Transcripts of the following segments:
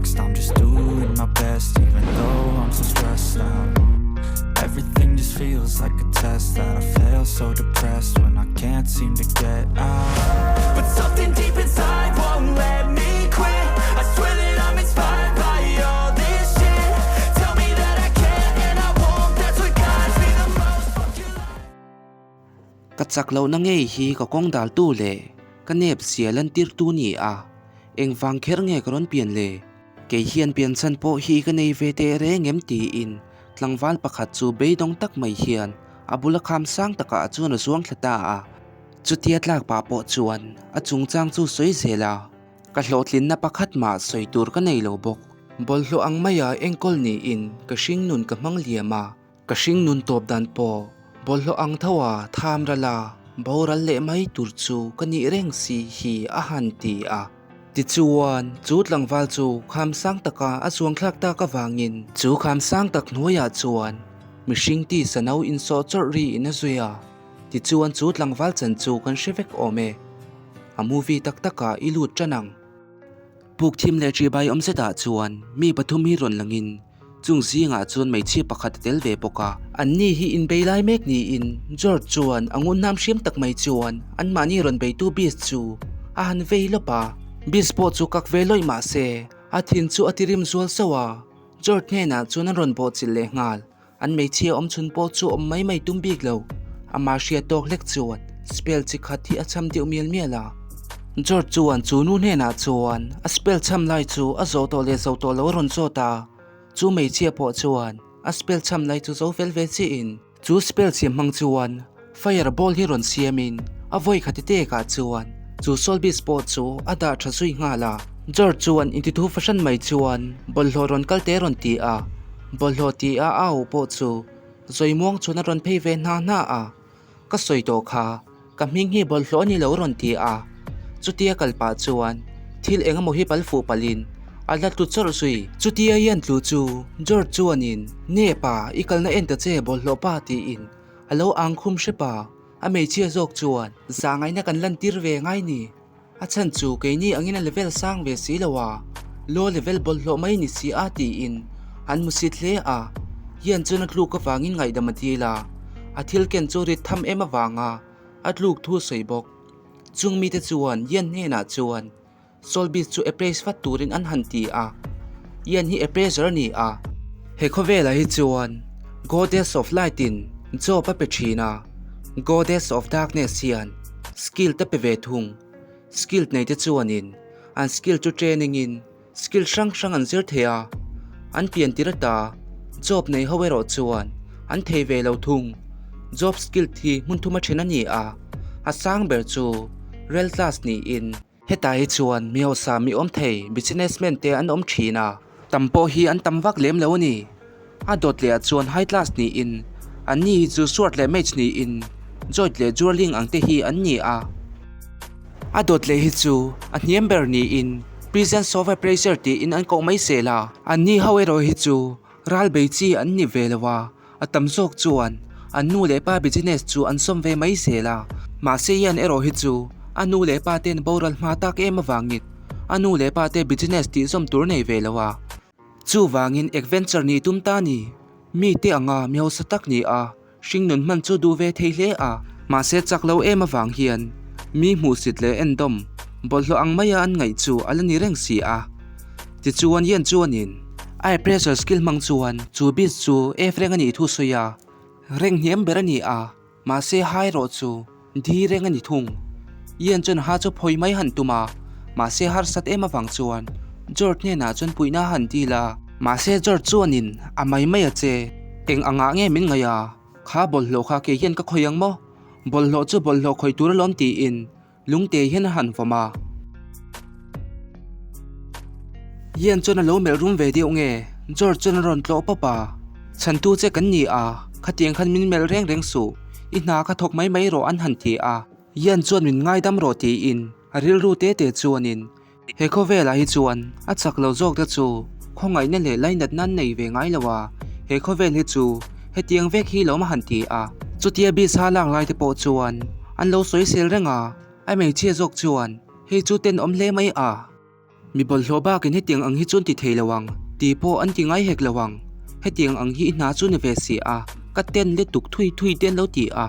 next? I'm just doing my best, even though I'm so stressed out. Everything just feels like a test that I fail, so depressed when I can't seem to get out. But something deep inside won't let me quit. I swear that I'm inspired by all this shit. Tell me that I can and I won't. That's what guides me the most. Fuck your life. Ka chak lohna ngei hi ka kawng daltu leh ka nep zia lantirtu ni a, engvang kher nge ka rawn pian le? Kei hian pian chhan pawh hi ka nei ve teh reng em tiin tlangval pakhat chu beidawng tak mai hian a bula kham sang takah chuan a zuang thla ta a. Chutia tlak pah pawh chuan a chungchang chu sawi zel a, ka hlawhtlinna pakhat mah sawi tur ka nei lo bawk. Bawlhhlawh ang maia enkawl niin ka hringnun ka hmang liam a, Ka hringnun tawp dan pawh bawlhhlawh ang tho a tham ral a, boral leh mai tur chu ka nih reng si hi a han ti a. Tichuan, chu tlangval chu kham sang taka a chuangthlak tak avangin chu kham sang tak hnuaiah chuan mihring tisa no insawh chawrh ri in a zui a. Tichuan chu tlangval chan chu kan hre vek awm e. A movie tak takah i lut tan ang. Puk thim leh ṭihbai awm zetah chuan mi pathum hi rawn langin Chung zingah chuan hmeichhia pakhat a tel ve bawk a. Anni hi inbei lai mek niin George chuan a ngunhnam hriam tak mai chuan anmahni rawn beitu Beast chu a han vei lawp a. Beast pawh chu kak ve lawih mah se a thin chu a tirim zual sauh a, George hnenah chuan an rawn bawhchilh leh nghal. An hmeichhia awm chhun pawh chu awm mai mai tum bik lo. Amah hriat tawk hlek chuan spell chi khat hi a cham deuh mial mial a. George chuan chu nu hnenah chuan a spell cham lai chu a zawh tawh leh zo tawh lo a rawn zawt a, chu hmeichhia pawh chuan a spell cham lai chu zo fel ve chiah in chu spell siam hmang chuan fire ball hi rawn siam in a vawi khati tek ah chuan chu soul beast pawh chu a dah tha zui nghal a. George chuan intithu fahran mai chuan bawlhhlawh rawn kal te rawn ti a, bawlhhlawh ti a a auh pawh chu Zawimuang chuan a rawn phei ve hna hna a, Ka sawi tawh kha, ka hming hi bawlhhlawh a ni lo rawn ti a. Chutia kal pah chuan thil eng emaw hi pal fuh palhin a la tlu chawrh zui. Chutia i an tlu chu George chuanin, Nepa, i kalna en ta che bawlhhlawh pa tiin a lo ang khum hrep a, a hmeichhia zawk chuan zahngaihna kan lantir ve ngai ni. A chhan chu keini angin a level sang ve si lo a, low level bawlhhlawh mai ni si a tiin an hmu sit hle a. Hian chuan a tluk avangin ngaihdam a dil a, a thil ken chu rit tham em avanga a tluk thu sawi bawk. Chung mite chuan Ian hnenah chuan Solbis chu appraise vat turin an han ti a, Ian hi appraiser a ni a. He khawvelah hi chuan Goddess of Light in job a pe thin a, Goddess of Darkness hian Skill te pe ve thung. Skill nei te chuanin an skill chu training in skill hrang hrang an zir thei a, an pian tir ata job nei ho erawh chuan an thei ve lo thung. Job skill hi hmun thuma then a ni a, a sang ber chu rel class niin, Hetah hi chuan mi hausa mi awm thei businessman te an awm thin a, tam pawh hi an tam vak lem lo a ni. A dawt leh ah chuan high class niin an ni hi chu sword leh mage niin joid leh jurling ang te hi an ni a. A dawt leh hi chu a hniam ber niin presence of a pressure tiin an koh mai zel a, an ni ho erawh hi chu ral bei chi an ni ve lo a. A tam zawk chuan an nu leh pa business chu an sawm ve mai zel a, mahse Ian erawh hi chu a nu leh pa ten boral hma tak em avangin a nu leh pa te business tih zawm tur nei ve lo a. Chuvangin adventure nih tum ta ni, mi te anga mi hausa tak ni a, hringnun hman chu duh ve thei hle a, mahse chak lo em avang hian mi hmuhsit leh endawm bawlhhlawh ang maia an ngaih chu a la ni reng si a. Tichuan Ian chuanin a appraiser skill hmang chuan chu beast chu F reng a nih thu sawi a, reng hniam ber a ni a, mahse hai erawh chu D reng a ni thung. Ian chuan ha chu phawi mai han tum a, mahse harsat em avang chuan George hnenah chuan puihna a han dil a. Mahse George chuanin a mai mai a che, eng angah nge min ngaih a, kha bawlhhlawh kha kei hian ka khawi ang maw? Bawlhhlawh chu bawlhhlawh khawi tur alawm tiin Lungte hian a han vawm a. Ian chuan a lo melh rum ve deuh nge, George chuan a rawn tlawh pawp a. Chhantu che kan ni a, khatiang khan min melh reng reng suh, i hna kha thawk mai mai rawh an han ti a. Ian chuan min ngaidam rawh tiin a rilru te te chuanin He khawvelah hi chuan a chak lo zawk te chu khawngaihna leh lainatna an nei ve ngai lo a, he khawvel hi chu hetiang vek hi lo ma han ti a. Chutia Bisa lak lai te pawh chuan an lo sawisel reng a, a hmeichhia zawk chuan hei chu tenawm hle mai a. Mi bawlhhlawh bakin hetiang ang hi chu an ti thei lo ang tih pawh an ti ngai hek lo ang. Hetiang ang hi i hna chu ni ve si a, ka ten let tuk thui thui te an lo ti a.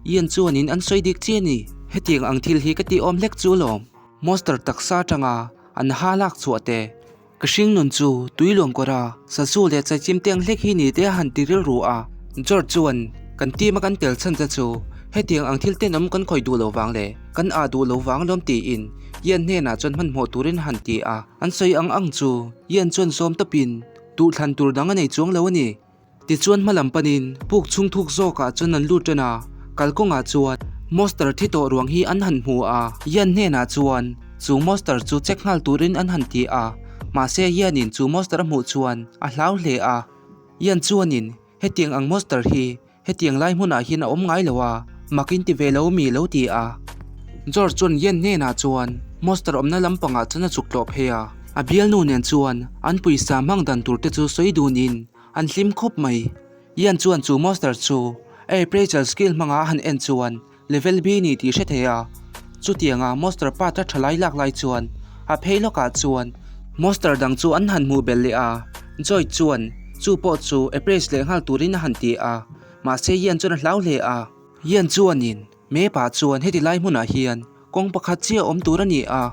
Ian chuanin an sawi dik chiah a ni. Hetiang ang thil hi ka tih awm hlek chu alawm. Monster taksa atanga an ha lak chhuah te. Ka hringnun chu tui luan kawr a, sazu leh chaichim te ang hlek hi ni te a han ti rilru a. George chuan kan team a kan tel chhan che chu hetiang ang thil tenawm kan khawih duh lo vang leh kan ah duh lo vang alawm tiin Ian hnenah chuan hmanhmawh turin a han ti a. An sawi ang ang chu Ian chuan zawm tawpin Duhthlan tur dang a nei chuang lo a ni. Tichuan hmalam panin puk chhung thuk zawkah chuan an lut ṭan a, kalkawngah chuan Monster thi tawh ruang hi an han hmu a. Yan hnenah chuan chu Monster chu check nghal turin an han ti a, mahse Yan-in chu Monster a hmuh chuan a hlau hle a. Yan chuanin hetiang ang Monster hi Hetiang lai hmunah hian a awm ngai lo a, mak in ti ve lo mi lo ti a. George chuan Yen hnenah chuan Monster awmna lampangah chuan a chuk tlawh phei a. A bialnu nen chuan an pawisa hmang dan tur te chu sawi dunin an hlim khawp mai. Yen chuan chu Monster chu a appraisal skill hmanga a han en chuan Level B ni tih hre thei a, chutianga Monster part a tha lai lak lai chuan a phei lawkah chuan Monster dang chu an han hmuh belh leh a, Joy chuan chu pawh chu appraise leh nghal turin a han ti a, mahse Ian chuan a hlau hle a. Ian chuanin map ah chuan heti lai hmunah hian kawng pakhat chiah awm tur a ni a,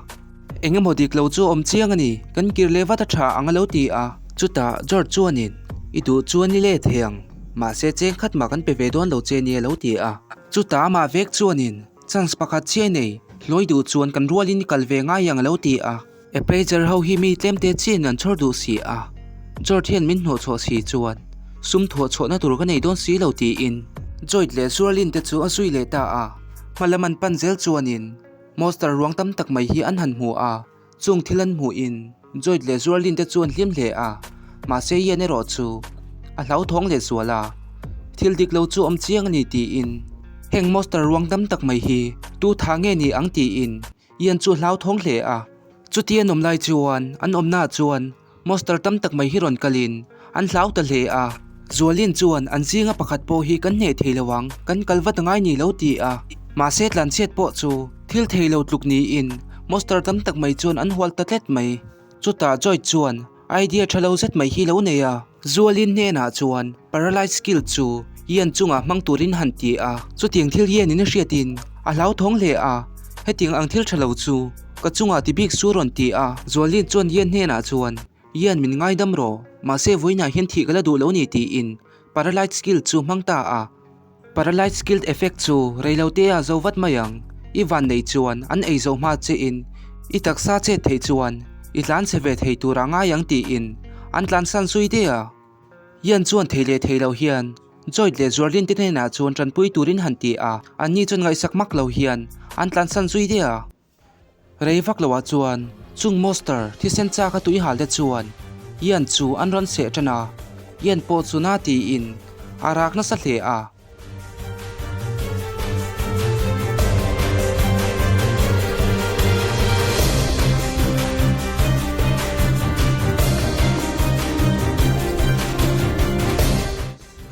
eng emaw dik lo chu a awm chiang a ni, kan kir leh vat a tha ang a lo ti a, chutah George chuanin i duh chuan i let thei ang, mahse cheng khat mah kan pe ve dawn lo che nia a lo ti a. Chutah amah vek chuanin chance pakhat chiah nei, hlawi duh chuan kan rualin i kal ve ngai ang a lo ti a. Appraiser ho hi mi tlemte chiahin an chhawr duh si a, George hian min hnawhchhuah si chuan sum thawhchhuahna tur ka nei dawn si lo tiin Joyt leh Zuralin te chu a zui leh ta a. Hmalam an pan zel chuanin Monster ruang tam tak mai hi an han hmu a. Chung thil an hmuhin Joyt leh Zuarlin te chu an hlim hle a, mahse Ian erawh chu a hlauthawng leh zual a. Thil dik lo chu awm chiang a ni tiin heng monster ruang dam tak mai hi tu tha nge ni ang tiin Ian chu a hlauthawng hle a. Chuti an awm lai chuan an awmnaah chuan Monster tam tak mai hi rawn kalin an hlau ta hle a. Zualin chuan an zinga pakhat pawh hi kan hneh thei lo ang, kan kal vat angai ni lo ti a. Mahse tlanchhiat pawh chu thil thei lo tluk niin monster tam tak mai chuan an hual ta tlet mai. Chutah Joy chuan idea tha lo zet mai hi lo nei a. Zualin hnenah chuan paralyze skill chu Ian chungah hmang turin han ti a. Chutiang thil Ian-in a hriatin a hlauthawng hle a, hetiang ang thil tha lo chu ka chungah ti bik su rawn ti a. Zualin chuan Ian hnenah chuan Ian min ngaidam rawh, mahse vawiinah hian thih ka la duh lo ni tiin Paralyte skill chu hmang ta a. Paralyte skill effect chu reilote ah zo vat mai ang, i van nei chuan an ei zo hma che in i taksa chet theih chuan i tlan chhe ve thei tur ah ngai ang tiin an tlan san zui daih a. Ian chuan thei leh thei lo hian Joy leh Zuarlin te hnenah chuan tanpui turin han ti a, anni chuan ngaihsak mak lo hian an tlan san zui daih a. Rei vak loah chuan chung monster thisen chak a tui hal te chuan Ian chu an rawn seh tan a, Ian pawh chu na tiin a rak nasa hle a.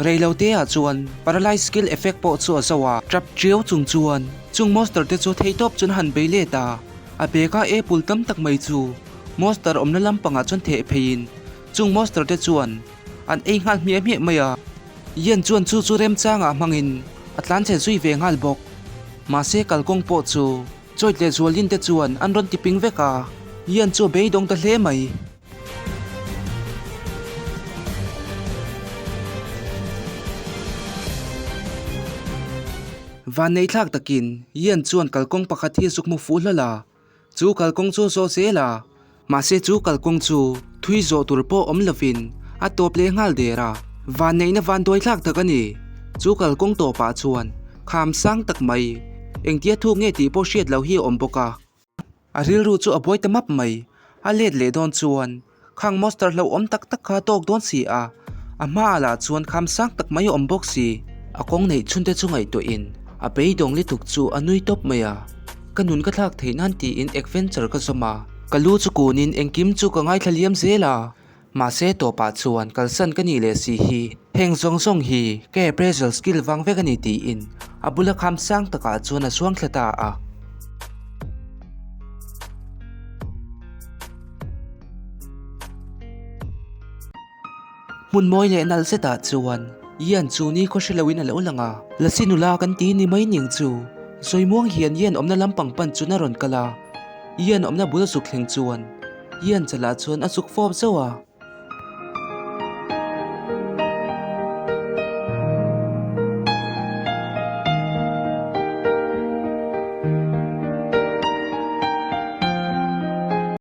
Reilote ah chuan Paralyze skill effect pawh chu a zo a, tap tiau chung chuan chung monster te chu theitawp chuan a han bei let a, a bag a apple tam tak mai chu monster awmna lampangah chuan theh pheiin chung monster te chuan an ei nghal hmiah hmiah mai a, Ian chuan chu chu remchangah hmangin a tlan chhe zui ve nghal bawk. Mahse kalkawng pawh chu Choit leh Zualin te chuan an rawn tiping vek a, Ian chu a beidawng ta hle mai. Vannei thlak takin Ian chuan kalkawng pakhat hi zuk hmu fuh hlawlh a, chu kalkawng chu zawh zel a, mahse chu kalkawng chu thui zawh tur pawh awm lovin a tawp leh nghal der a, vanneihna vanduai thlak tak a ni. Chu kalkawng tawpah chuan kham sang tak mai engtia thuk nge tih pawh hriat loh hi a awm bawk a. A rilru chu a buai ta map mai. A let leh dawn chuan khang monster hlauhawm tak tak kha a tawk dawn si a, a hmaah lah chuan kham sang tak mai a awm bawk si. A kawng neih chhunte chu ngaihtuahin a beidawng lutuk chu a nui tawp mai a. Ka nun ka thlak theih nan tiin adventure ka zawm a, ka lu chu kunin engkim chu ka ngaithla liam zel a. Mahse tawpah chuan kalsan ka nih leh si hi heng zawng zawng hi ka appraisal skill vang vek a ni tiin a bula kham sang takah chuan a zuang thla ta a. Hmun mawi leh nalh zetah chuan Ian chu ni khaw hre loin a lo lang a. Lasi nula kan ti ni mai ning chu Sawimuang hian Ian awmna lampang pan chuan a rawn kal a. Ian awmna bul a zuk thleng chuan Ian chalah chuan a zuk fawp zauh a.